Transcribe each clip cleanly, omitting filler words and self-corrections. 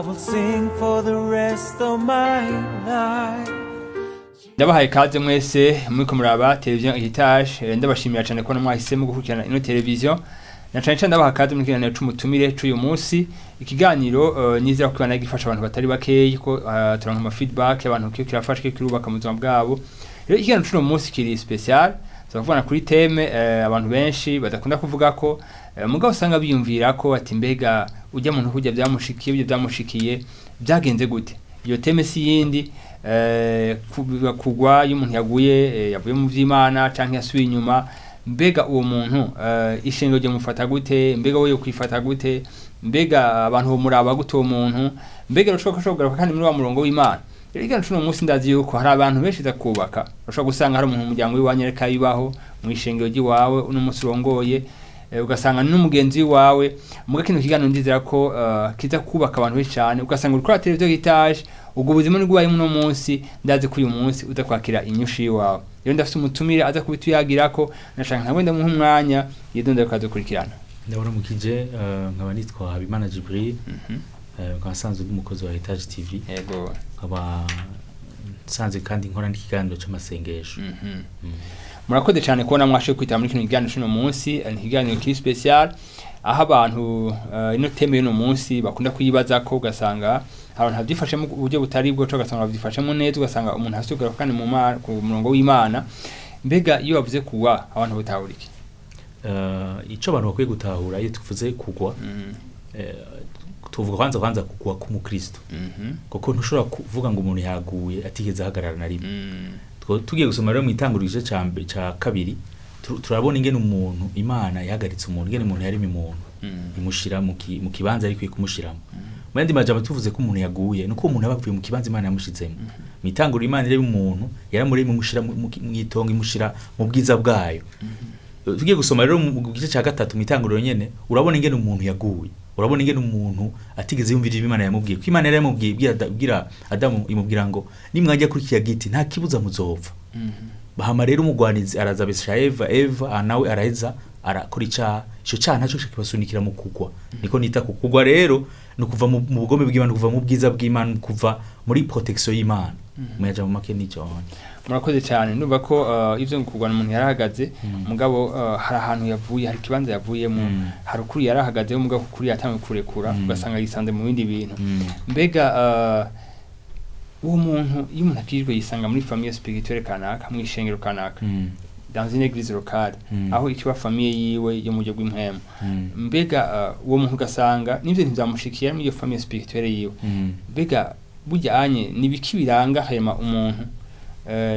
I will sing for the rest of my life. Ndabahaye kaze mwese muriko muraba televiziyo Heritage. Ndabashimira cyane ko mwahisemo gukurikirana ino televiziyo, na cyane cyane ndabaha kaze mu kiganiro c'umutumire c'uyu munsi. Ikiganiro nizera ko kibana gifasha abantu batari bakeyi, ko turonka ama feedback y'abantu kiyo kirafasha, kiyo kirubaka mu buzima bwabo. Rero ikiganiro c'uno munsi kiri spécial. Turavugana kuri thème abantu benshi badakunda kuvuga ko, mugabo usanga biyumvira ko ati: "Mbega ujya muntu kujya byamushikiye, ibyo byamushikiye byagenze gute?" Iyo thème si yindi, kugwa. Iyo umuntu yaguye, yavuye mu vy'Imana canke yasubiye inyuma, mbega uwo muntu ishengero ryamufata gute? Mbega we yokwifata gute? Mbega abantu bomuraba gute uwo muntu? Mbega urashobora kugaruka kandi muri wa murongo w'Imana? Rero ikiganiro c'uno munsi, ndazi yuko hari abantu benshi za kubaka. Urashobora gusanga hari umuntu mu muryango w'iwanyu ariko abibaho, mu ishengero ry'iwawe uno munsi urongoye, ugasanga n'umugenzi wawe. Muga kino kiganiro ndizera ko kiza kubaka abantu benshi cyane. Ugasanga uriko uratera ivyo hitaje, ubwo buzima nibwo ubayemo uno munsi. Ndazi ko uyu munsi uza kwakira inyishu y'iwawe. Rero ndafise umutumire aza kubituyagirako. Nashaka nkawe ndamuha umwanya yidondora, ukadukurikirana. Ndabaramukije, nkaba nitwa Habimana Jibril, nkaba nsanzwe ndi umukozi wa Heritage TV, nkaba nsanzwe kandi nkora n'ikiganiro c'amasengesho. Murakoze cyane kubona mwashoboye kwitaba muri kino kiganiro c'uno munsi. Ni ikiganiro kiri spécial, aho abantu ino thème y'uno munsi bakunda kuyibaza ko, ugasanga abantu bavyifashemo uburyo butari bwo, ugasanga bavyifashemo neza, ugasanga umuntu asubira kandi ku murongo w'Imana. Mbega iyo bavuze kugwa, abantu batahura iki? Ico abantu bakwiye gutahura iyo tuvuze kugwa, tuvuga kwanza kugwa k'umukristo, kuko ntushobora kuvuga ngo umuntu yaguye atigeze ahagarara na rimwe. Tugiye gusoma rero mu itanguriro, igice ca kabiri, turabona ingene umuntu Imana yahagaritse umuntu, ingene umuntu yaremye umuntu, imushira mu kibanza ari ikwiye kumushiramo. Mu yandi majambo, tuvuze ko umuntu yaguye, nuko umuntu aba avuye mu kibanza Imana yamushizemo. Mu itanguriro, Imana irema umuntu, yaramuremye imushira mw'itongo, imushira mu bwiza bwayo. Tugiye gusoma rero mu gice ca gatatu mu itanguriro nyene, urabona ingene umuntu yaguye, urabona ingene umuntu atigeze yumvira ibyo Imana yamubwiye, ko Imana yari yamubwiye, ibwira Adamu, imubwira ngo: "Nimwajya kuri kiriya giti, nta kibuza muzopfa." Bahama rero umugwanizi araza abesha Eva, Eva nawe araheza arakora icaha. Ico caha naco kibasunikira mu kugwa. Niko nita ku kugwa. Rero ni ukuva mu bugome bw'Imana, kuva mu bwiza bw'Imana, kuva muri protection y'Imana. Muyaja mu make nico. Murakoze cyane. Ndumva ko ivyo kugwana, umuntu yarahagaze, mugabo hari ahantu yavuye, hari ikibanza yavuyemo. Hari ukuri yarahagaze, mugabo kuri yatangiye kurekura, ugasanga yisanze mu bindi bintu. Mbega uwo muntu, iyo umuntu akijwe yisanga muri famille spirituelle kanaka, mu ishengero kanaka, dans une église locale, aho ikiba famille yiwe yo mu buryo bw'impwemu, mbega uwo muntu ugasanga n'ivyo ntivyamushikiye muri iyo famille spirituelle yiwe, mbega burya anye ni biki biranga hema umuntu,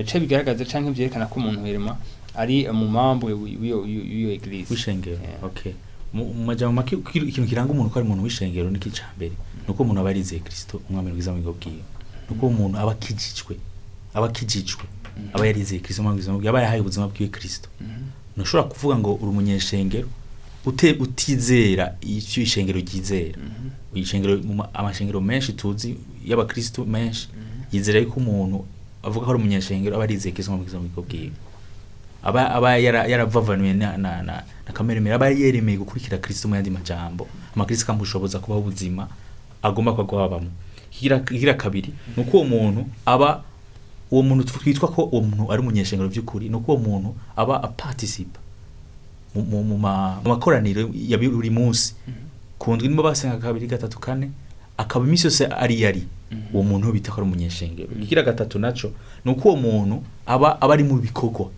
ce bigaragaza canke vyerekana ko umuntu hema ari mu membre w'iyo église? W'ishengero. Yeah. Okay, mu majambo make, ikintu kiranga umuntu ko ari umuntu w'ishengero ni iki? Mbere nuko umuntu aba yarizeye Kristo umwami mwiza mu bwiwe, nuko umuntu aba akijijwe, aba yarizeye Kristo umwami mwiza mu bwiwe, aba yahaye ubuzima bwiwe Kristo. Ntushobora kuvuga ngo uri umunyeshengero utizera icyo ishengero ryizera. Ishengero, amashengero menshi tuzi y'abakristo menshi yizera yuko umuntu avuga ko ari umunyeshengero aba arizeye Kristo umwami mwiza mu bwiwe, aba yaravavanuye na kamere mbi, aba yeremeye gukurikira Kristo. Mu yandi majambo, amakristo akamushoboza kubaho ubuzima agomba kwabamo. Ikigira kabiri nuko uwo muntu aba, uwo muntu twitwa ko uwo muntu ari umunyeshengero by'ukuri, nuko uwo muntu aba aparticipa mu makoraniro ya buri munsi. Ku ndwi nibo basenga kabiri, gatatu, kane, akaba iminsi yose ari yari uwo muntu bita ko ari umunyeshengero. Ikigira gatatu naco nuko uwo muntu aba ari mu bikorwa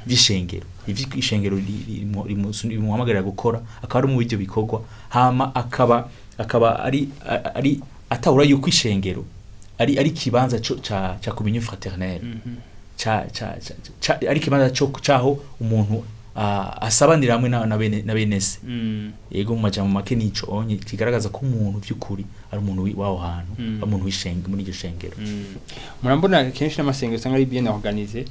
vy'ishengero, ivyo ishengero rimuhamagarira gukora, akaba ari mu bivyo bikorwa. Hama akaba ari atahura yuko ishengero ari ikibanza ca communion fraternelle, ca ca ca- ca ari ikibanza co caho umuntu asabanira hamwe na bene se. Yego, mu majambo make nico onye kigaragaza ko umuntu by'ukuri ari umuntu w'aho hantu, ari umuntu w'ishenge muri iryo shengero. Murambona kenshi n'amasengero usanga ari bien organisé.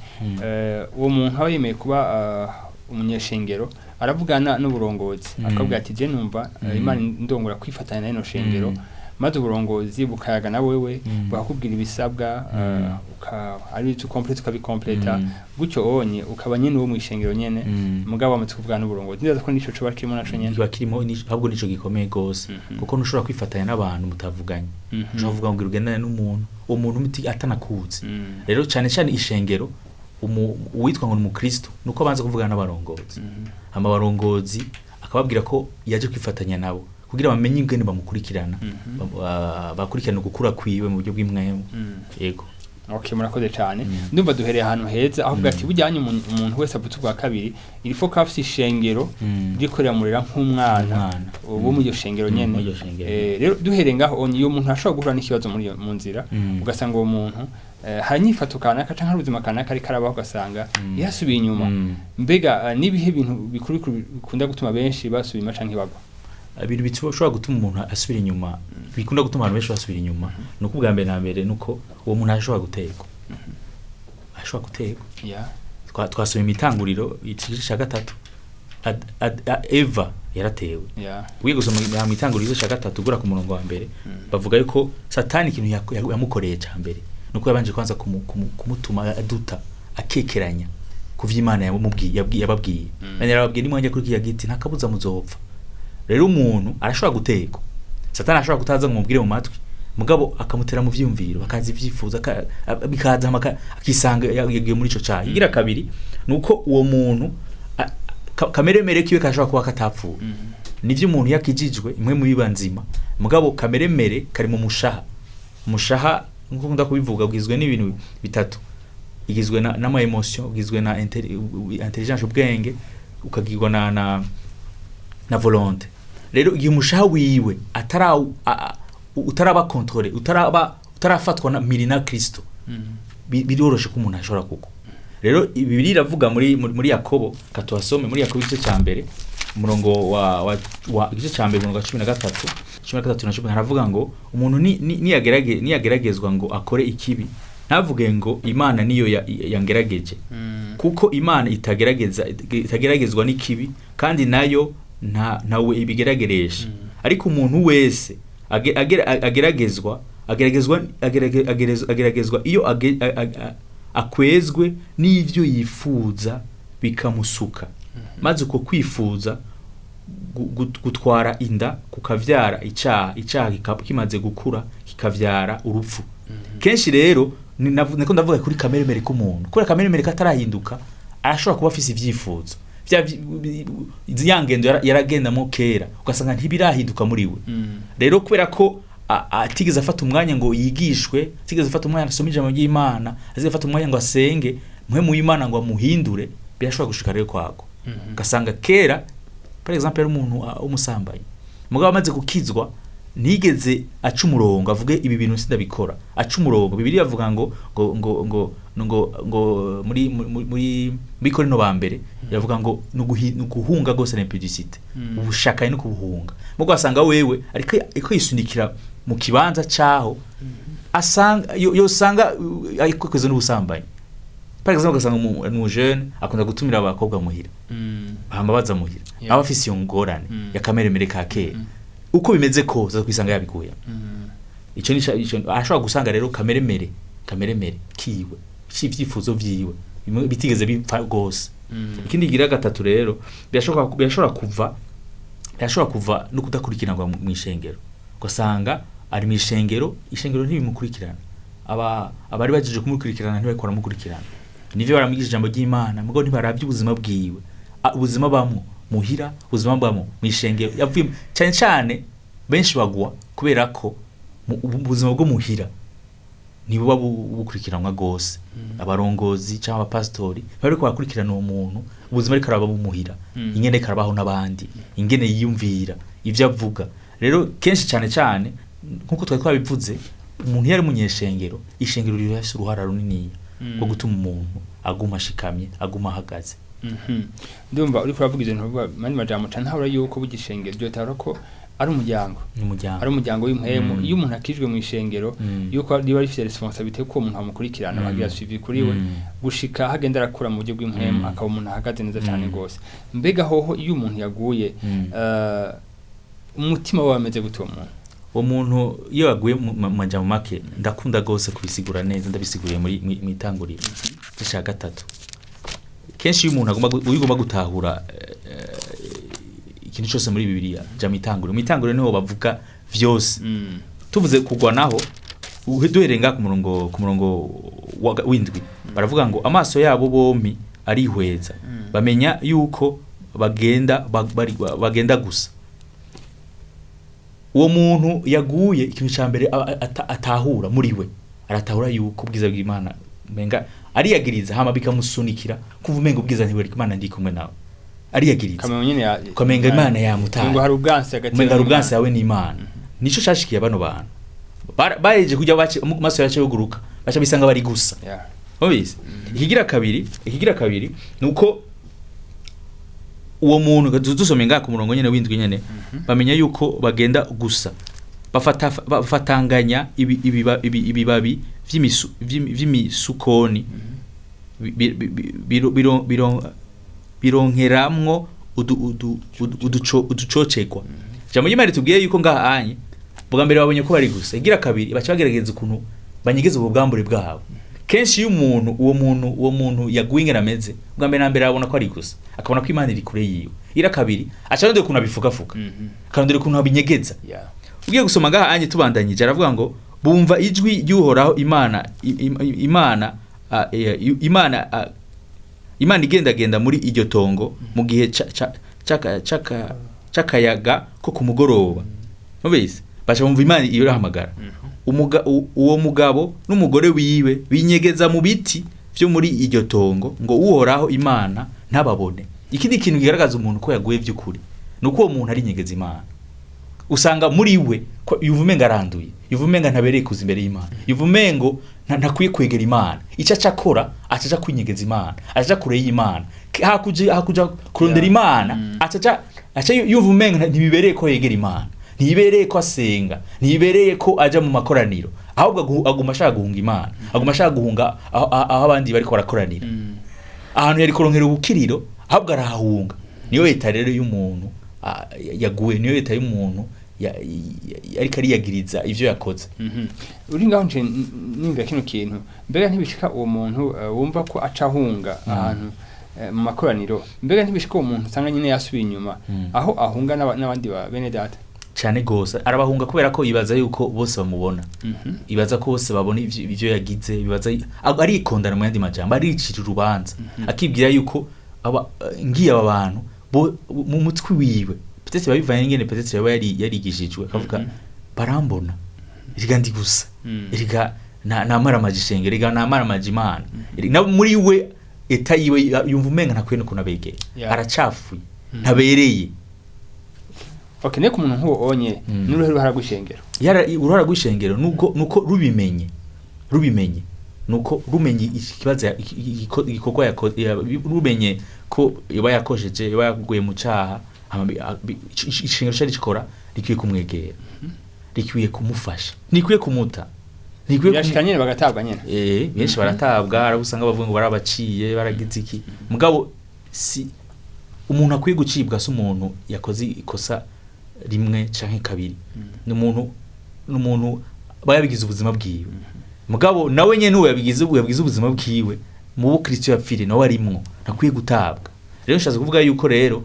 Uwo muntu aba yemeye kuba umunyeshengero, aravugana n'uburongozi, akavuga ati: "Je numva Imana ndongora kwifatanya na ino shengero." Maze uburongozi bukayaga na wewe, bukakubwira ibisabwa, ari ibyo ukompleta ukabikompleta, gutyo onye ukaba nyene uwo mw'ishengero nyene, mugabo wamaze kuvugana n'uburongozi. Ndibaza ko nico coba kirimo naco nyene. Kiba kirimo, ahubwo nico gikomeye gose, kuko ntushobora kwifatanya n'abantu mutavuganye. Ushobora kuvuga ngo ugendane n'umuntu, uwo muntu atanakuzi. Rero cyane cyane ishengero, uwitwa ngo ni umukristo nuko abanza kuvugana n'abarongozi, hama abarongozi akababwira ko yaje kwifatanya nabo kugira bamenye ingene bamukurikirana, bakurikirana ugukura kwiwe mu buryo bw'imwemu. Yego. Okay, murakoze cyane. Ndumva duhereye ahantu heza aho uvuga ati bujyanye umuntu wese avutse ubwa kabiri, il faut ko afise ishengero ririko riramurera nk'umwana Umwana. wo muri iryo shengero nyene. Muri iryo shengero. Rero duhereye ngaho onye, iyo umuntu ashobora guhura n'ikibazo muri iyo mu nzira, ugasanga uwo muntu hari inyifato kanaka canke hari ubuzima kanaka ariko arabaho, ugasanga yasubiye inyuma. Mbega n'ibihe bintu bikuru bikuru bikunda gutuma benshi basubira inyuma canke bagwa? Ibintu bishobora gutuma umuntu asubira inyuma, bikunda gutuma abantu benshi basubira inyuma, ni uko ubwa mbere na mbere nuko uwo muntu ashobora gutegwa, ashobora gutegwa. Twasomye imitanguriro igice cya gatatu. Eva yaratewe. Ugiye gusoma mu itanguriro igice cya gatatu ugura ku murongo wa mbere, bavuga yuko Satani ikintu yamukoreye cya mbere nuko yabanje kwanza kumutuma aduta, akekeranya ku vy'Imana yamubwiye, yababwiye. Nani yarababwiye? Nimwajya kuri kiriya giti nta kabuza muzopfa. Rero umuntu arashobora gutegwa. Satani ashobora kutaza ngo mubwire mu matwi, mugabo akamutera mu vyumviro, bakaza ivyifuzo, bikaza hama akisanga yagiye muri ico caha. Igira kabiri nuko uwo muntu kameremere kiwe kashobora kuba katapfuye. Nivyo, umuntu yakijijwe imwe mu biba nzima, mugabo kameremere kari mu mushaha. Umushaha, nkuko nkunda kubivuga, ugizwe n'ibintu bitatu: igizwe na n'ama émotion, ugizwe na intelligence, ubwenge, ukagirwa na volonté. Rero igihe umushaha wiwe atara utaraba contrôlé, utaraba utarafatwa na miri na Kristo, biroroshe ko umuntu ashobora kugwa. Rero Bibiliya iravuga muri Yakobo, katuhasome muri Yakobo igice cya mbere, umurongo wa igice cya mbere, umurongo wa 13, 13 na 10, haravuga ngo umuntu niyageragezwa ngo akore ikibi, ntavuge ngo Imana niyo yangerageje, kuko Imana itageragezwa n'ikibi, kandi nayo ntawe ibigerageresha. Ariko umuntu wese ageragezwa iyo akwezwe n'ivyo yifuza bikamusuka, maze uko kwifuza gutwara inda kukavyara icaha, icaha kimaze gukura kikavyara urupfu. Kenshi rero niko ndavuga kuri kameremere k'umuntu, kubera kameremere katarahinduka arashobora kuba afise ivyifuzo ya ngendo yaragendamo kera, ugasanga ntibirahinduka muri we. Rero kubera ko atigeze afata umwanya ngo yigishwe, atigeze afata umwanya asome ijambo ry'Imana, atigeze afata umwanya ngo asenge mpwemu w'Imana ngo amuhindure, birashobora gushika rero kwago ugasanga kera, par exemple, yari umuntu w'umusambanyi, mugabo amaze gukizwa ntigeze aca umurongo avuge ibi bintu sindabikora, aca umurongo. Bibiliya avuga ngo muri Korinto ba mbere yavuga ngo ni uguhunga gose l'impudicité, ubushakaye no kubuhunga. Mugo asanga wewe ariko yisunikira mu kibanza caho asanga yosanga ariko kweze n'ubusambanyi. Par exemple, ugasanga umu jeune akunda gutumira abakobwa muhira, bahama baza muhira, aba afise iyo ngorane ya kameremere ka kera. Uko bimeze kose kwisanga yabiguye. Ico ni ico ashobora gusanga rero kameremere kiwe c'ivyifuzo vyiwe bimwe bitigeze bipfa gose. Ikindi gira gatatu rero, birashobora kuva no kudakurikiranwa mu ishengero, ugasanga ari mu ishengero, ishengero ntibimukurikirana, aba abari bajeje kumukurikirana ntibariko baramukurikirana. Nivyo, baramwigisha ijambo ry'Imana, mugabo ntibaravye ubuzima bwiwe, ubuzima bamwo muhira, ubuzima bamwo mu ishengero yavuye. Cyane cyane benshi bagwa kubera ko ubuzima bwo muhira ntibuba bukurikiranwa gose. Abarongozi cyangwa abapasitori bariko barakurikirana uwo muntu, ubuzima ariko araba bumuhira, ingene ariko arabaho n'abandi, ingene yiyumvira, ivyo avuga. Rero kenshi cyane cyane, nkuko twari twabivuze, umuntu iyo ari umunyeshengero, ishengero rirafise uruhara runiniya rwo gutuma umuntu aguma ashikamye, aguma ahagaze. Ndumva uriko uravuga ibintu uvuga mani majambo ca ntabura yuko burya ishengero ryotahura ko ari umuryango, n'umuryango, ari umuryango w'impwemu. Iyo umuntu akijwe mu ishengero, yuko riba rifite responsabilité ko uwo muntu amukurikirana, bagira suivi kuri we gushika hagenda arakura mu buryo bw'impwemu, akaba umuntu ahagaze neza cyane gose. Mbega hoho iyo umuntu yaguye, umutima we wameze gute uwo muntu? Uwo muntu iyo yaguye mu majambo make, ndakunda gose kubisigura neza, ndabisiguriye muri mwitanguriro igice ca gatatu. Kenshi iyo umuntu agomba iyo ugomba gutahura ikintu cyose muri Bibiliya, ja mwitanguriro. Mwitanguriro niho bavuga vyose. Tuvuze kugwa naho, duhereye ngaha ku murongo w'indwi, baravuga ngo amaso yabo bompi arihweza, bamenya yuko bagenda bagenda gusa. Uwo muntu yaguye, ikintu cya mbere atahura muri we, aratahura yuko ubwiza bw'Imana umenga ariyagiriza, hama bikamusunikira kuva umenga ubwiza ntiburi Imana ndi kumwe nawe, ariyagiriza. Kamenya nyene ya Ukamenga Imana yamutaye. Ngo hari ubwansi hagati umenga hari yawe ubwansi n'Imana. yawe n'Imana. Nico cashikiye bano bantu. Bahejeje kujya bace mu maso yacu yuguruka, baca bisanga bari gusa. Ubizi, ikigira kabiri nuko uwo muntu dusome ngaha ku murongo nyene w'indwi nyene, bamenya yuko bagenda gusa, bafata bafatanganya ibibabi vy'imisukoni bironkeramwo uducocegwa. Ijambo ry'Imana ritubwiye yuko ngaha anye bwa mbere babonye ko bari gusa, igira kabiri baca bagerageza ukuntu banyegeza ubu bwambure bwabo. Kenshi iyo umuntu uwo muntu yaguye ingene ameze, bwa mbere na mbere abona ko ari gusa, akabona ko Imana iri kure yiwe. Igira kabiri aca arondera ukuntu abifukafuka, akarondera ukuntu abinyegeza. Ugiye gusoma ngaha anye tubandanyije, aravuga ngo bumva ijwi ry'Uhoraho Imana Imana Imana igendagenda muri iryo tongo mu gihe c'akayaga ko ku mugoroba. Mubise baca bumva Imana irahamagara. Uwo mugabo n'umugore wiwe binyegeza mu biti vyo muri iryo tongo ngo Uhoraho Imana ntababone. Ikindi kintu kigaragaza umuntu ko yaguye vy'ukuri ni uko uwo muntu arinyegeza Imana. Usanga muri we ko yumva umenga aranduye, yumva umenga ntabereye kuza imbere y'Imana, yumva umengo ntakwiye kwegera Imana. Icyo aca akora, aca kwinyegeza Imana, aca kure y'Imana. Hakuja kurondera Imana, aca yumva umenga ntibibereye ko yegera Imana, ntibibereye ko asenga, ntibibereye ko aja mu makoraniro, ahubwo aguma ashaka guhunga Imana, aguma ashaka guhunga aho abandi bariko barakoranira, ahantu yari kuronkera ubukiriro, ahubwo arahahunga. Niyo leta rero y'umuntu yaguye, niyo leta y'umuntu ariko ariyagiriza ivyo yakoze. Uri ngaho nje nimva kino kintu, mbega ntibishika uwo muntu wumva ko aca ahunga ahantu mu makoraniro, mbega ntibishika uwo muntu usanga nyine yasubiye inyuma, aho ahunga n'abandi ba bene data? Cane gose arabahunga, kubera ko ibaza yuko bose bamubona, ibaza ko bose babona ivyo yagize, bibaza arikondana, mu yandi majambo aricira urubanza, akibwira yuko aba ngiye aba bantu mu mutwe wiwe, peut-être babivanye n'ingene peut-être yaba yarigishijwe, akavuga barambona, erega ndi gusa, erega namaramaje ishengero, erega namaramaje Imana. Erega na muri we état yiwe yumva umenga ntakwiye no kunabegera, aracafuye, ntabereye. Okay, ne ku muntu nk'uwo onye, n'uruhe ruhara rw'ishengero? Yara uruhara rw'ishengero nuko rubimenye nuko rumenye ikibazo igikorwa rumenye ko yoba yakosheje, yoba yaguye mu caha, hama ishengero cari gikora rikwiye kumwegera, rikwiye kumufasha, ntikwiye kumuta, ntikwiye. Birashika nyene bagatabwa nyene? Eh, benshi baratabwa, hari abo usanga bavuga ngo barabaciye, baragize iki. Mugabo si umuntu akwiye gucibwa, si umuntu yakoze ikosa rimwe canke kabiri, ni umuntu aba yabigize ubuzima bwiwe. Mugabo nawe nyene uwo yabigize ubuzima bwiwe, mu bo Kristo yapfiriye nawe arimwo, ntakwiye gutabwa. Rero nshatse kuvuga yuko rero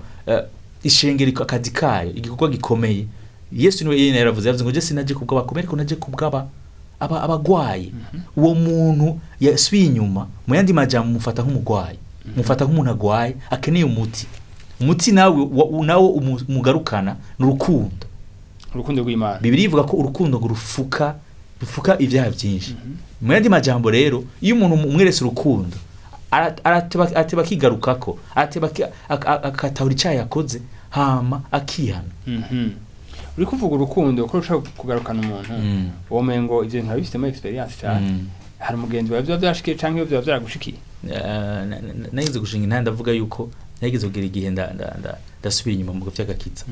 ishengero akazi kayo, igikorwa gikomeye, Yesu niwe yene yaravuze, yavuze ngo je sinaje kubw'abakomeye, ariko naje kubw'aba abagwayi. Uwo muntu yasubiye inyuma, mu yandi majambo mufata nk'umugwayi, mufata nk'umuntu agwaye akeneye umuti. Umuti nawe nawo umugarukana ni urukundo. Urukundo rw'Imana. Bibiliya ivuga ko urukundo ngo rufuka ibyaha byinshi. Mu yandi majambo rero, iyo umuntu umweretse urukundo, arateba akigarukako, arateba akatahura icyaha yakoze, hama akihana. Uri kuvuga urukundo ko rushobora kugarukana umuntu, uwo mengo ivyo bintu abifitemo expérience cyane. Hari umugenzi wawe vyoba vyashikiye canke iyo vyoba vyaragushikiye? Nageze gushinga intanda, ndavuga yuko nageze kugera igihe ndasubira inyuma mu vy'agakiza.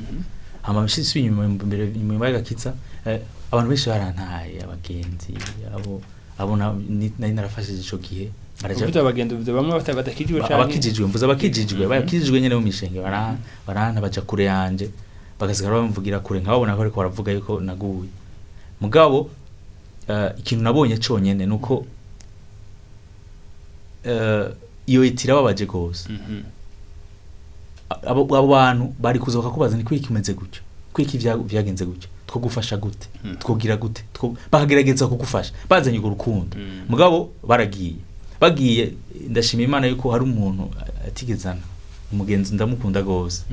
Hama nsubiye inyuma mbere inyuma y'agakiza, abantu benshi barantaye, abagenzi abo nari narafashije ico gihe baraja. Uvuze abagenzi, uvuze bamwe badakijijwe canke? Abakijijwe, mvuze abakijijwe, abakijijwe nyene mu mishenge baranta, baja kure yanje, bagasigara bamvugira kure, nkababona ko ariko baravuga yuko naguye. Mugabo ikintu nabonye conyene nuko iyo itirababaje gose. Abo bantu bari kuza bakakubaza ni kwiki kimeze gutyo, kwiki vyagenze gutyo, twogufasha gute, twogira gute, bakagerageza kugufasha bazanye urwo rukundo. Mugabo baragiye, bagiye. Ndashima Imana yuko hari umuntu atigezana, umugenzi ndamukunda gose,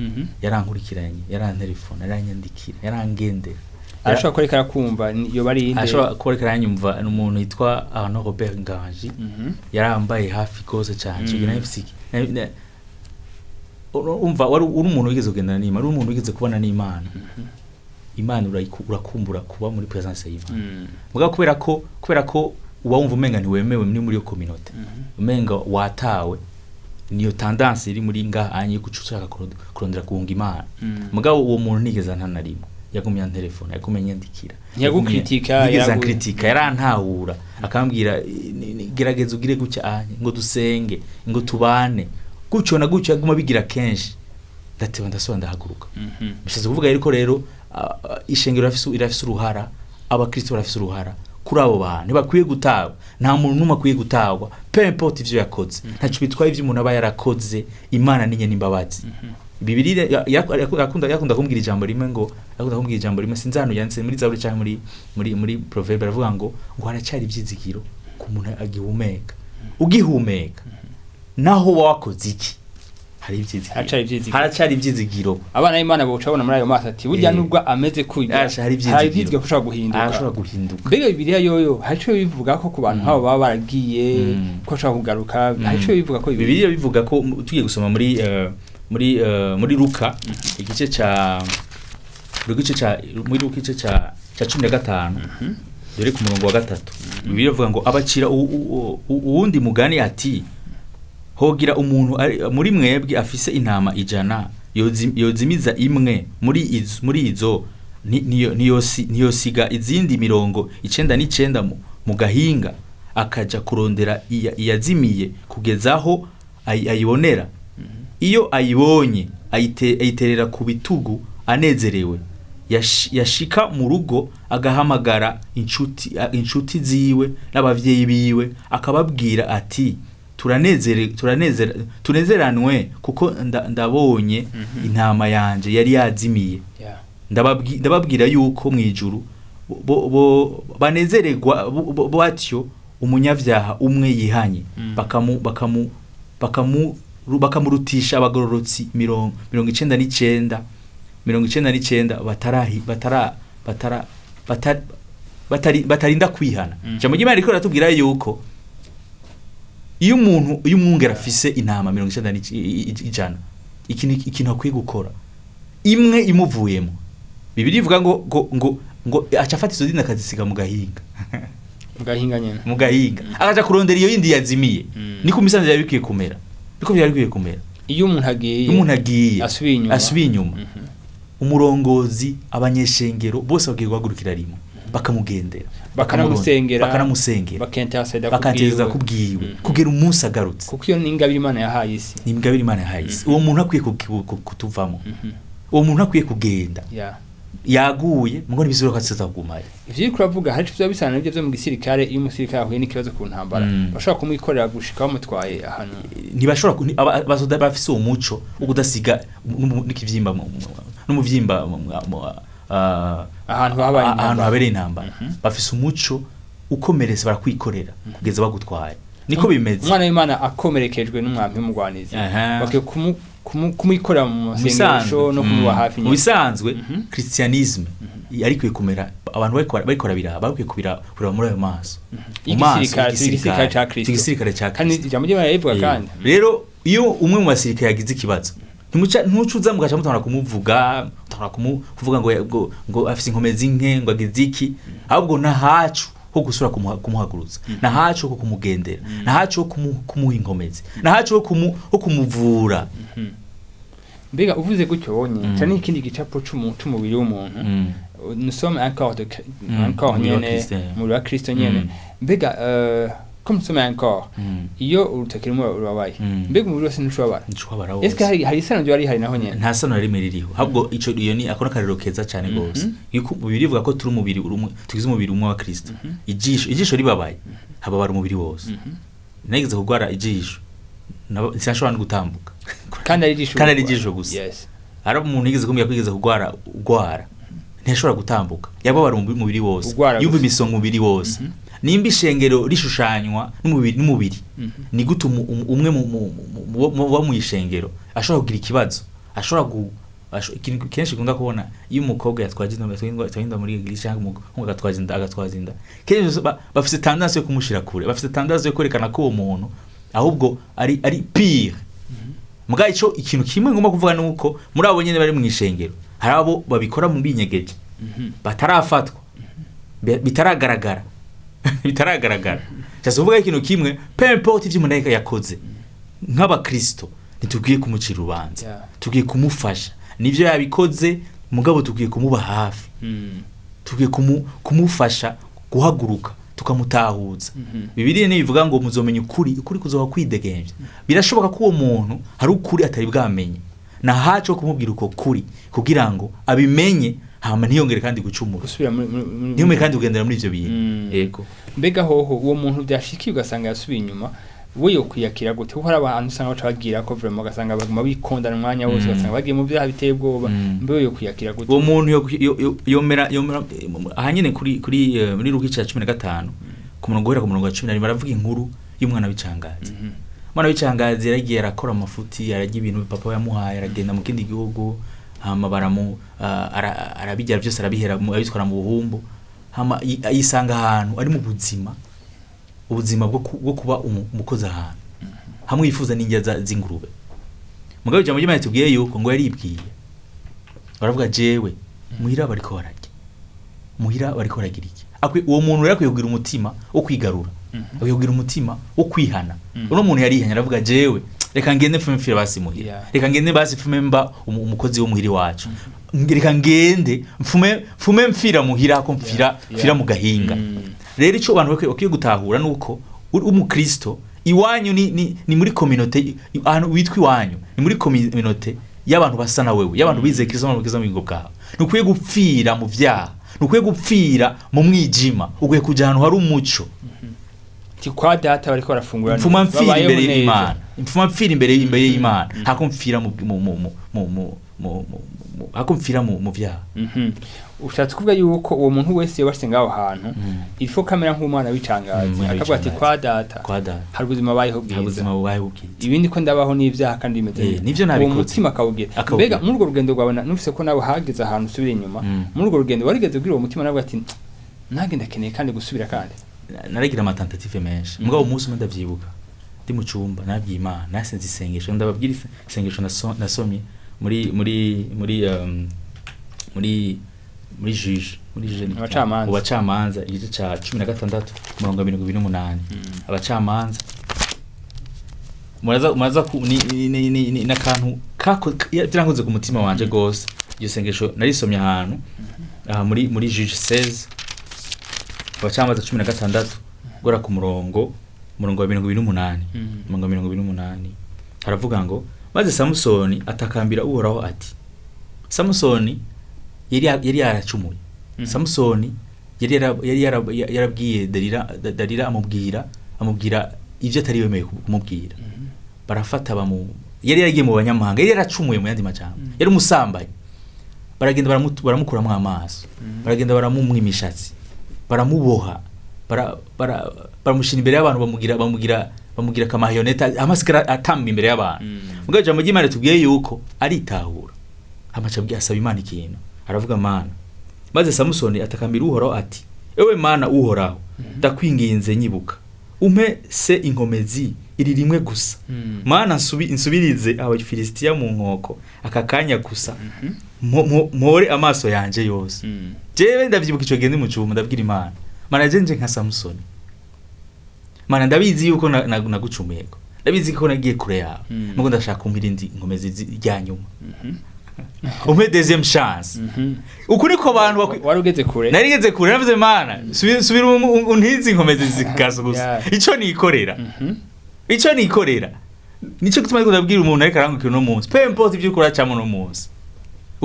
yarankurikiranye, yarantelefona, yaranyandikira, yarangendera. Arashobora kuba ariko arakumva, yoba ari inde? Ashobora kuba ariko aranyumva, ni umuntu yitwa Arnaud Robert Nganji. Yarambaye hafi gose cyane. Ico gihe nari mfise iki- nari- na- umva, wari uri umuntu wigeze kugendana n'Imana, uri umuntu wigeze kubana n'Imana. Imana urakumbura kuba muri presence y'Imana. Mugabo kubera ko uba wumva umenga ntiwemewe muri iyo communauté, umenga watawe, niyo tendance iri muri ngaha yo guca ushaka kurondera guhunga Imana. Mugabo uwo muntu ntigeze anta na rimwe, yagumye antelefona, yagumye anyandikira. Ntiyagukritika, Ntigeze ankritika, yarantahura, akambwira: "Gerageza ugire gutya anye, ngo dusenge, ngo tubane gutyo na gutyo." Yaguma bigira kenshi, ndateba, ndasubira ndahaguruka. Bishatse kuvuga yuko rero ishengero irafise uruhara, abakristo barafise uruhara kuri abo bantu. Ntibakwiye gutagwa, nta muntu n'umwe akwiye gutagwa, peu importe ivyo yakoze. Ntaco bitwaye ivyo umuntu aba yarakoze. Imana ninye n'imbabazi. Bibiliya yakunda kumbwira ijambo rimwe, ngo yakunda kumbwira ijambo rimwe, sinzi ahantu yanditse, muri Zaburi canke muri Proverbe, aravuga ngo haracyari ivyizigiro ku muntu agihumeka. Ugihumeka, naho wakoze iki, hari ivyizigiro. Haracari ivyizigiro. Haracari ivyizigiro. Abana b'Imana boca babona muri ayo maso ati burya nubwo ameze kurya, Asha, hari ivyizigiro. hari ivyizigiro ko ashobora guhinduka. Arashobora guhinduka. Mbega Bibiliya yoyo hari ico bivuga ko ku bantu nk'abo baba baragiye, ko bashobora kugaruka? Hari ico bivuga ko Bibiliya bivuga ko tugiye gusoma muri Luka igice ca muri Luka igice ca 15, dore ku murongo wa 3, Bibiliya ivuga ngo abacira uwundi mugani ati: "Hogira umuntu muri mwebwe afise intama 100, yozimiza imwe muri izo, ntiyosiga izindi 99 mu gahinga, akaja kurondera iyazimiye kugeza aho ayibonera? Iyo ayibonye, ayiterera ku bitugu anezerewe. Yashika mu rugo, agahamagara inshuti ziwe n'abavyeyi biwe, akababwira ati: turanezere turanezera tunezeranwe kuko ndabonye intama yanje yari yazimiye. Ndababwira yuko mwijuru bo banezererwa batyo umunyavyaha umwe yihanye, bakamurutisha abagororotsi 99 batarahi batara batara batari batari batarinda kwihana." Ijambo ry'Imana riko riratubwira yuko iyo umuntu, iyo umwungere afise intama 90, ikintu akwiye gukora, imwe imuvuyemo, Bibiliya ivuga ngo aca afata izo zindi akazisiga mu gahinga. Mu gahinga nyene. Mu gahinga, akaja kurondera iyo yindi yazimiye. Niko imisanzu byari bikwiye kumera, niko byari bikwiye kumera. Iyo umuntu agiye, Iyo umuntu agiye, asubiye inyuma, asubiye inyuma, umurongozi, abanyeshengero bose bagiye guhagurukira rimwe, bakamugendera, Bakanamusengera. bakanamusengera, bakinterceda bakantereza kubwiwe kugera umunsi agarutse. Kuko iyo ni ingabire Imana yahaye isi. Ni ingabire Imana yahaye isi. Uwo muntu akwiye kutuvamo, uwo muntu akwiye kugenda. Yaguye mugo ntibizura ko atazza kugumayo. Ivyo uriko uravuga hari ico vyaba bisana n'ivyo vyo mu gisirikare. Iyo umusirikare ahuye n'ikibazo ku ntambara, bashobora kumwikorera gushika bamutwaye ahantu. Ntibashobora abasoda bafise uwo muco wo kudasiga n'ikivyimba n'umuvyimba Ahantu habaye ahantu intambara. habereye intambara. Bafise umuco ukomeretse, barakwikorera kugeza bagutwaye. Niko bimeze. Umwana w'Imana akomerekejwe n'umwampi w'umugwanizi, bakwiye kumwikorera mu masengesho no kumuba hafi Mu nyene. bisanzwe, christianisme yari ikwiye kumera, abantu bariko barabiraba, bakwiye kureba muri ayo maso. Mu maso Igisirikare, igisirikare ca Kristo. Igisirikare ca Kandi Kristo. ijambo ry'Imana rivuga kandi Rero iyo umwe mu basirikare yagize ikibazo, ntimuca ntucuza mugaca mutangura kumuvuga, mutangura kuvuga ngo afise inkomezi nke, ngo agize iki. Ahubwo nahacu ho gusura kumuhagurutsa, nahacu ho kumugendera, nahacu ho kumuha inkomezi, nahacu ho kumuvura. Mbega uvuze gutyo wonye, cyane ikindi gicapo c'umubiri w'umuntu, nous sommes un corps de un corps Umubiri wa nyene, Kristo, umubiri wa Kristo nyene. Mbega Comme sommes un corps, iyo urutoki rumwe rubabaye, mbega umubiri wose ntushobora? Ntushobora Est-ce que wose. hari isano ryo rihari naho nyene? Nta sano na rimwe ririho. Ahubwo ico iyo ni ako n'akarero keza cyane gose, yuko umubiri ivuga ko turi umubiri umwe, tugize umubiri umwe wa Kristo. Ijisho ribabaye, hababara umubiri wose. Nageze kugwara ijisho, sinashobora no gutambuka. Kandi ari ijisho. Kandi ari ijisho gusa. Hari umuntu yigeze kumbwira ko yigeze kugwara ugwara ntiyashobora gutambuka, yababara umubiri wose. Ugwara Yumva gusa. imisonga umubiri wose. Nimba ishengero rishushanywa n'umubiri, ni gute umwe bo mu ishengero ashobora kugira ikibazo, ashobora ikintu kenshi ukunda kubona iyo umukobwa yatwaje inda, yatwaye inda muri église, cyangwa umuhungu agatwaza inda, kenshi bafise tendance yo kumushira kure, bafise tendance yo kwerekana ko uwo muntu ahubwo ari pire. Muga ico ikintu kimwe ngomba kuvuga nuko muri abo nyene bari mu ishengero hari abo babikora mu binyegeje, batarafatwa, bitaragaragara. Cyase kuvuga ikintu kimwe, peu importe ivyo umuntu yakoze, nk'abakristo ntitubwiye kumucira urubanza. Tugiye kumufasha. Nivyo yabikoze, mugabo tugiye kumuba hafi. Tugiye kumufasha guhaguruka, tukamutahuza. Bibiliya nibivuga ngo muzomenya ukuri, ukuri kuzoba kwidegemvya. Birashoboka ko uwo muntu hari ukuri atari bwamenye, na haco kumubwira uko kuri kugira ngo abimenye, hama ntiyongere kandi gucumura. Gusubira muri Ntiyongere kandi kugendera muri ivyo bintu. Yego. Mbega hoho uwo muntu byashikiye ugasanga yasubiye inyuma, we yokwiyakira gute? Kuko hari abantu usanga baca bagira ko vraiment ugasanga baguma bikondana umwanya wose, ugasanga bagiye mu byaha biteye ubwoba. Mbe we yokwiyakira gute? Uwo muntu yomera aha nyene kuri muri Luka ica 15, ku murongo, guhera ku murongo wa 11, baravuga inkuru y'umwana w'icangazi. Umwana w'icangazi yaragiye arakora amafuti, ararya ibintu papa yamuhaye, aragenda mu kindi gihugu, hama baramu arabijya byose, arabihera, abitwara mu buhumbu, hama yisanga ahantu ari mu buzima, ubuzima bwo kuba umukozi ahantu hamwe yifuza n'indya z'ingurube. Mugabo ijambo ry'Imana tubwiye yuko ngo yaribwiye, baravuga jewe muhira bariko bararya, muhira bariko baragira iki. Uwo muntu rero akwiye kugira umutima wo kwigarura, akwiye kugira umutima wo kwihana. Uno muntu yarihanye, aravuga jewe reka ngende mfume mfire basi muhira, reka ngende basi mfume mba umukozi wo muhira iwacu, reka ngende mfume mfira muhira ko mfira mfira mu gahinga. Rero ico abantu bakwiye gutahura nuko uri umukristo, iwanyu ni muri communauté, ahantu witwa iwanyu ni muri communauté y'abantu basa na wewe, y'abantu bizeye Kristo n'abakiza mu bugingo bwawe. Ntukwiye gupfira mu vyaha, ntukwiye gupfira mu mwijima, ukwiye kuja ahantu hari umuco. Ti kwa data bariko barafungura Mfuma neza, mfira babayeho imbere neza. y'Imana, mfuma mfira imbere y'Imana hako mfira mu mu mu mu mu mu mu mu hako mfira mu vyaha. Ushatse kuvuga yuko uwo muntu wese yoba ngaho hantu, il faut kamera nk'umwana w'icangazi, Umwana akavuga ati w'icangazi. Kwa data Kwa data hari ubuzima bayeho hari bwiza, ubuzima bubayeho bwiza, ibindi ko ndabaho n'ibyaha kandi bimeze neza." Nivyo Uwo nabikoze. mutima akawugira. Akawugira. Mbega muri urwo rugendo rwawe, numvise ko nawe hageze ahantu usubira inyuma, muri urwo rugendo warigeze ubwira uwo mutima nawe ati nange ndakeneye kandi gusubira kandi? Naragira ama tentatives menshi, mugabo umunsi umwe ndavyibuka ndi mu cumba, nabwiye Imana, nasenze isengesho. Ndababwira isengesho nasomye muri juge Abacamanza. Mu Bacamanza, igice ca 16, umurongo wa 28. Abacamanza, muraza ku ni n'akantu kako byarankoze ku mutima wanje gose. Iryo sengesho narisomye ahantu aha muri Juge 16, Abacamanza 16, gora ku murongo wa 28. Umurongo wa 28 haravuga ngo: "Maze Samusoni atakambira Uhoraho ati." Samusoni yari yaracumuye. Samusoni yari yarabwiye Dalila, Dalila amubwira ivyo atari yemeye kumubwira. Barafata bamu yari yaragiye mu banyamahanga, yari yaracumuye, mu yandi majambo yari umusambanyi. Baragenda baramukuramwo amaso, baragenda baramumwa imishatsi, baramuboha, baramushyira imbere y'abantu, bamugira aka marionnette, amasigara atamba imbere y'abantu. Mugabo ijambo ry'Imana tubwiye yuko aritahura, amaca asaba Imana ikintu, aravuga Mana. Maze Samusoni atakambira Uhoraho ati: "Ewe Mana Uhoraho, ndakwinginze nyibuka, umpe se inkomezi iri rimwe gusa. Mana, nsubirize Abafilisitiya mu nkoko aka kanya gusa, mpore amaso yanje yose." Jewe ndavyibuka ico gihe ndi mu cumba, ndabwira Imana: "Mana, je nje nka Samusoni. Mana, ndabizi yuko nagucumuyeko, ndabizi ko nagiye kure yawe, nuko ndashaka kumpa irindi nkomezi rya nyuma." Umpe deuxième chance. Uku niko abantu Wari ugeze kure. Narigeze kure, navuze: "Mana, subira untize inkomezi zikaza gusa." Ico nikorera, ico nikorera, nico gituma ariko ndabwira umuntu ariko arangukira uno munsi, peu importe ibyo uriko uracamo uno munsi.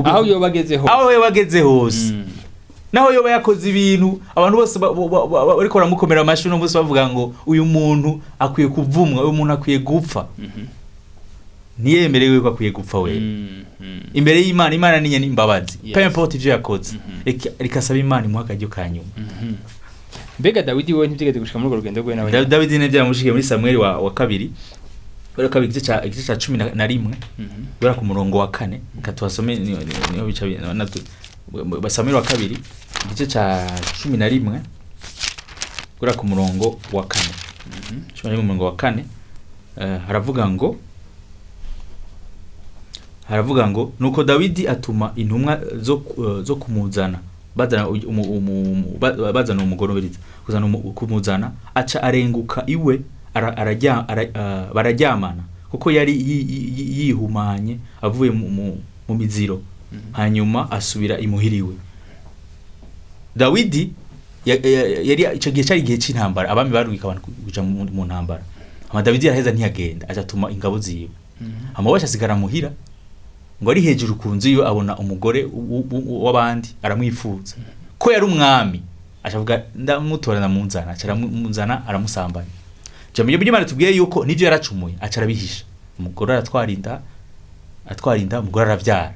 Aho yoba ageze hose. Aho yoba ageze hose, naho yoba yakoze ibintu abantu bose bariko baramukomera amashyi uno munsi, bavuga ngo uyu muntu akwiye kuvumwa, uyu muntu akwiye gupfa, ntiyemerewe ko akwiye gupfa wewe. Imbere y'Imana, Imana ni nyene imbabazi. Peu importe ivyo yakoze, reka asaba Imana imuha akaryo ka nyuma. Mbega Dawidi we ntibyigeze gushika muri urwo rugendo rwe nawe? Dawidi ne byaramushikiye muri Samweli wa kabiri, wa kabiri, igice ca 11, guhera ku murongo wa 4. Reka tuhasome, niho bica Samweli wa kabiri igice ca 11, guhera ku murongo wa 4. 11 umurongo wa 4, haravuga ngo nuko Dawidi atuma intumwa zo kumuzana, bazana bazana umugore, kuzana kumuzana, aca arenguka iwe, bararyamana, kuko yari yihumanye avuye mu miziro. Hanyuma asubira imuhiriwe. Dawidi yari, ico gihe cari igihe c'intambara, abami barungika abantu kuja mu ntambara. Hama Dawidi yaraheza ntiyagenda, aca atuma ingabo ziwe. Hama we asigara muhira. Ngo ari hejuru ku nzu yiwe, abona umugore w'abandi, aramwifuza. Ko yari umwami, acavuga: "Ndamutora, ndamunzana." Aca aramuzana, aramusambanya. Jambo ry'Imana tubwiye yuko nivyo yaracumuye, aca arabihisha. Umugore aratwara inda, atwara inda, umugore aravyara.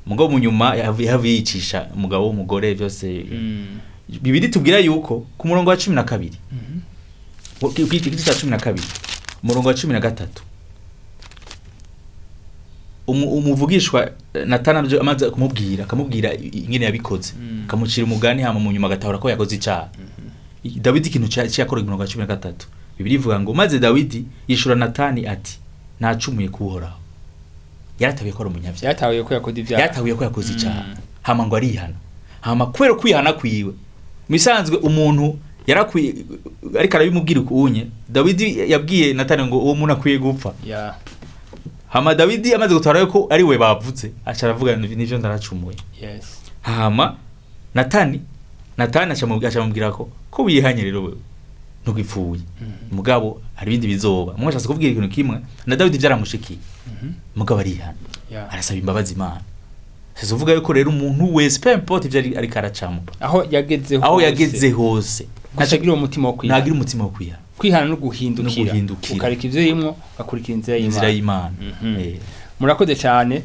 Umugabo mu nyuma yahavuye yicisha umugabo w'umugore byose. Bibiri tubwira yuko ku murongo wa 12, ku gice cya 12 umurongo wa 13, umuvugishwa Natana amaze kumubwira, akamubwira ingene yabikoze, akamucira umugani, hama mu nyuma agatahura ko yakoze icaha. Dawidi ikintu cyakora, umurongo wa 13, Bibiri ivuga ngo: "Maze Dawidi yishura Natani ati: 'Nacumuye kuhoraho.'" Yaratahuye ko ari umunyabyaha. Yatahuye ko yakoze ibyaha. Yatahuye ko yakoze icaha, hama ngo arihana. Hama kubera kwihana kwiwe, mu bisanzwe umuntu yarakwiye, ariko arabimubwira ukunye Dawidi yabwiye Natani ngo uwo muntu akwiye gupfa. Hama Dawidi amaze gutwara ko ari we bavuze, aca aravuga: "Nivyo, ndaracumuye." Hama Natani aca amubwira ko wihanye rero, wewe ntugipfuye, mugabo hari ibindi bizoba. Mwe ashatse kubwira ikintu kimwe, na Dawidi byaramushikiye, mugabo arihana, arasaba imbabazi Imana. Sasa uvuga yuko rero umuntu wese, peu importe ivyo ariko aracamo, aho yageze aho hose, yageze hose, gusa agira uwo mutima wo kwihana. Ntagira umutima wo kwihana. Kwihana no guhindukira. No guhindukira. Ukareka ivyo rimwo, ugakurikira inzira inzira y'Imana. y'Imana. Murakoze cyane.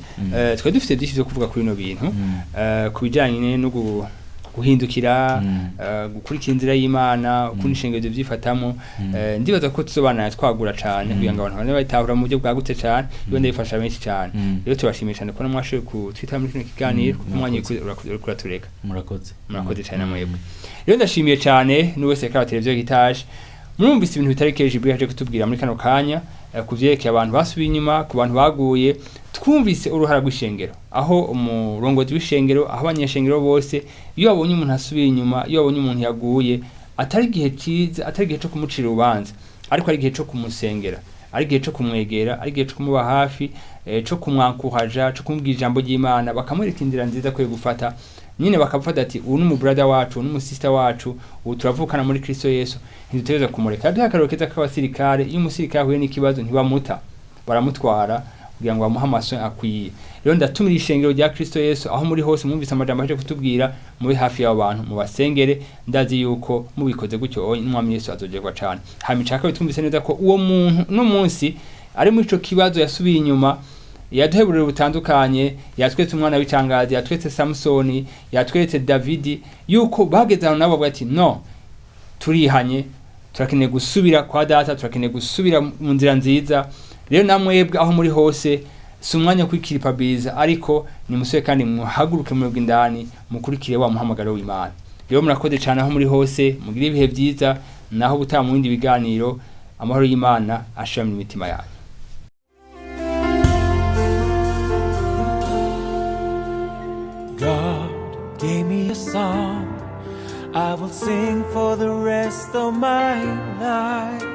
Twari dufite byinshi byo kuvuga kuri bino bintu, ku bijyanye no guhindukira, gukurikira inzira y'Imana, ukuntu ishengero byifatamo. Ndibaza ko tuzobana twagura cyane, kugira ngo abantu bane bayitahura mu buryo bwagutse cyane, ibyo bifasha benshi cyane. Rero tubashimiye cyane kubona mwashoboye kutwitaba muri kino kiganiro, kuko umwanya uriko uratureka. Murakoze. Murakoze cyane namwebwe. Rero ndashimiye cyane n'uwese yakaba televiziyo gitaje. Murumvise ibintu bitari kenshi buri yaje kutubwira muri kano kanya, ku vyerekeye abantu basubiye inyuma, ku bantu baguye. Twumvise uruhara rw'ishengero, aho umurongozi w'ishengero, aho abanyeshengero bose, iyo babonye umuntu asubiye inyuma, iyo babonye umuntu yaguye, atari igihe cyiza, atari igihe cyo kumucira urubanza, ariko ari igihe cyo kumusengera, ari igihe cyo kumwegera, ari igihe cyo kumuba hafi, cyo kumwankuhaja, cyo kumubwira ijambo ry'Imana, bakamwereka inzira nziza akwiye gufata nyine. Bakafata ati: "Ubu ni umubrother wacu, ubu ni umusister wacu, ubu turavukana muri Kristo Yesu, ntidutegereza kumureka." Yaduhaye akarorero keza k'abasirikare. Iyo umusirikare ahuye n'ikibazo, ntibamuta, baramutwara kugira ngo bamuhe amaso akwiye. Rero ndatumira ishengero rya Kristo Yesu, aho muri hose, mwumvise amajambo aje kutubwira, mube hafi y'abo bantu, mubasengere. Ndazi yuko mubikoze gutyo, n'Umwami Yesu azogerwa cane. Hama icya kabiri, twumvise neza ko uwo muntu no munsi ari muri ico kibazo, yasubiye inyuma, yaduhe uburere butandukanye, yatweretse umwana w'icangazi, yatweretse Samusoni, yatweretse Davidi, yuko bageze ahantu nabo bavuga ati: "No, turihanye, turakeneye gusubira kwa data, turakeneye gusubira mu nzira nziza." Rero namwebwe aho muri hose, si umwanya wo kwikiripabiza, ariko nimusubire kandi muhaguruke mwebwe indani, mukurikire wa muhamagaro w'Imana. Rero murakoze cyane aho muri hose, mugire ibihe byiza, naho ubutaha mu bindi biganiro. Amahoro y'Imana ashira mu mitima yanyu. God gave me a song I will sing for the rest of my life.